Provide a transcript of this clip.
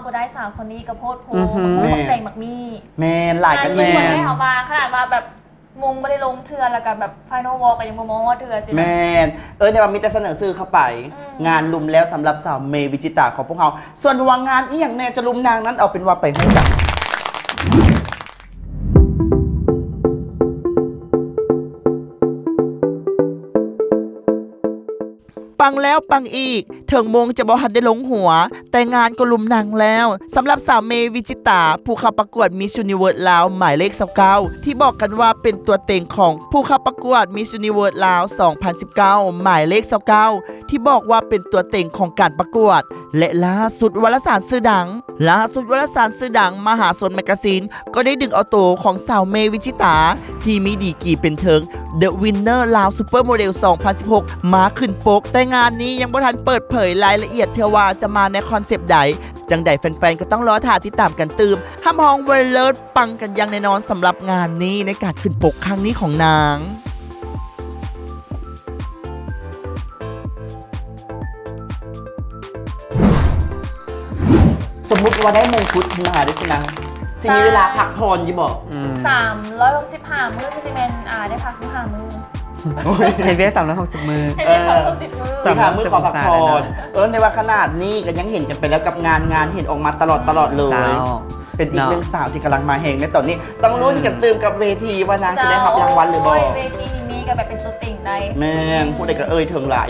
ບໍ່ໄດ້ ສາວຄົນນີ້ກໍໂພດໂພ ອືຮຶ ບັກ ແມ່ນ ບັກແຕງບັກໝີ່ ແມ່ນ ຫຼາຍກັນ ແມ່ນ ແມ່ນ ເຮົາວ່າ ຂະໜາດວ່າແບບ ມົງບໍ່ໄດ້ລົງເທື່ອ ແລ້ວກໍແບບ Final Walk ກໍຍັງບໍ່ມາຮອດເທື່ອຊີ້ນະ ແມ່ນ ເອີ້ນໄດ້ວ່າມີແຕ່ສະເໜີຊື່ເຂົ້າໄປ ອືມ ງານລຸມແລ້ວສຳລັບສາວເມ ວິຈິຕາ ຂອງພວກເຮົາ ສ່ວນວ່າງານອີ່ຫຍັງແດ່ຈະລຸມນາງນັ້ນ ເອົາເປັນວ່າໄປຮູ້ກັນ. ປັງແລ້ວປັງອີກ ເຖິງມົງຈະບໍ່ທັນໄດ້ລົງຫົວ ແຕ່ງານກໍລຸມນາງແລ້ວ ສຳລັບສາວເມ ວິຈິຕາ ຜູ້ເຂົ້າປະກວດ Miss Universe ລາວ ໝາຍເລກ ຊາວເກົ້າ ທີ່ບອກກັນວ່າເປັນຕົວເຕັງຂອງຜູ້ເຂົ້າປະກວດ Miss Universe ລາວ ສອງພັນສິບເກົ້າ ໝາຍເລກ ຊາວເກົ້າ ທີ່ບອກວ່າເປັນຕົວເຕັງຂອງການປະກວດ ແລະ ລ່າສຸດວາລະສານຊື່ດັງ ລ່າສຸດວາລະສານຊື່ດັງ ມະຫາຊົນແມັກກາຊີນ ກໍໄດ້ດຶງເອົາໂຕຂອງສາວເມ ວິຈິຕາ ທີ່ມີດີກຣີເປັນເຖິງ The Winner ລາວ Super Model ສອງພັນສິບຫົກ ມາຂຶ້ນປົກ ແຕ່ງານນີ້ຍັງບໍ່ທັນເປີດເຜີຍລາຍລະອຽດເທື່ອວ່າຈະມາໃນຄອນເຊັບໃດ. ຈັ່ງໃດແຟນໆ ກໍຕ້ອງລໍຖ້າຕິດຕາມກັນຕື່ມ ຮັບຮອງວ່າເລີດປັງກັນຢ່າງແນ່ນອນ ສຳລັບງານນີ້ ໃນການຂຶ້ນປົກຄັ້ງນີ້ຂອງນາງ. ສົມມຸດວ່າໄດ້ມົງກຸດມາເດ້ຊິນາງ ຊິມີເວລາ ສາມ ພັກຜ່ອນຢູ່ບໍ່? ອືມ ສາມຮ້ອຍຫົກສິບຫ້າມື້ ຄືຊິແມ່ນ ອ່າ ໄດ້ພັກຢູ່ຫ້າມື້ ໂອ້ຍ ເຮັດວຽກສາມຮ້ອຍຫົກສິບມື້ ເຮັດວຽກ ເອີ ສາມຮ້ອຍຫົກສິບມື້ ສາມຮ້ອຍຫົກສິບ ມີຄວາມພັກຜ່ອນ ອົງສາແລ້ວເນາະ. ເອີ ແຕ່ວ່າຂະໜາດນີ້ກໍຍັງເຫັນກັນໄປແລ້ວກັບງານ ງານເຫັນອອກມາຕະຫຼອດ ຕະຫຼອດເລີຍ ເຈົ້າ. ເປັນອີກ ເນາະ ໜຶ່ງສາວທີ່ກຳລັງມາແຮງໃນຕອນນີ້ ຕ້ອງລຸ້ນກັນຕື່ມກັບເວທີວ່ານາງຈະໄດ້ຮັບລາງວັນຫຼືບໍ່ ເຈົ້າ. ໂອ້ຍ ເວທີນີ້ມີກໍແບບເປັນຕົວເຕັງໄດ້ ແມ່ນ ອືມ ຜູ້ໃດກໍເອີ່ຍເຖິງຫຼາຍ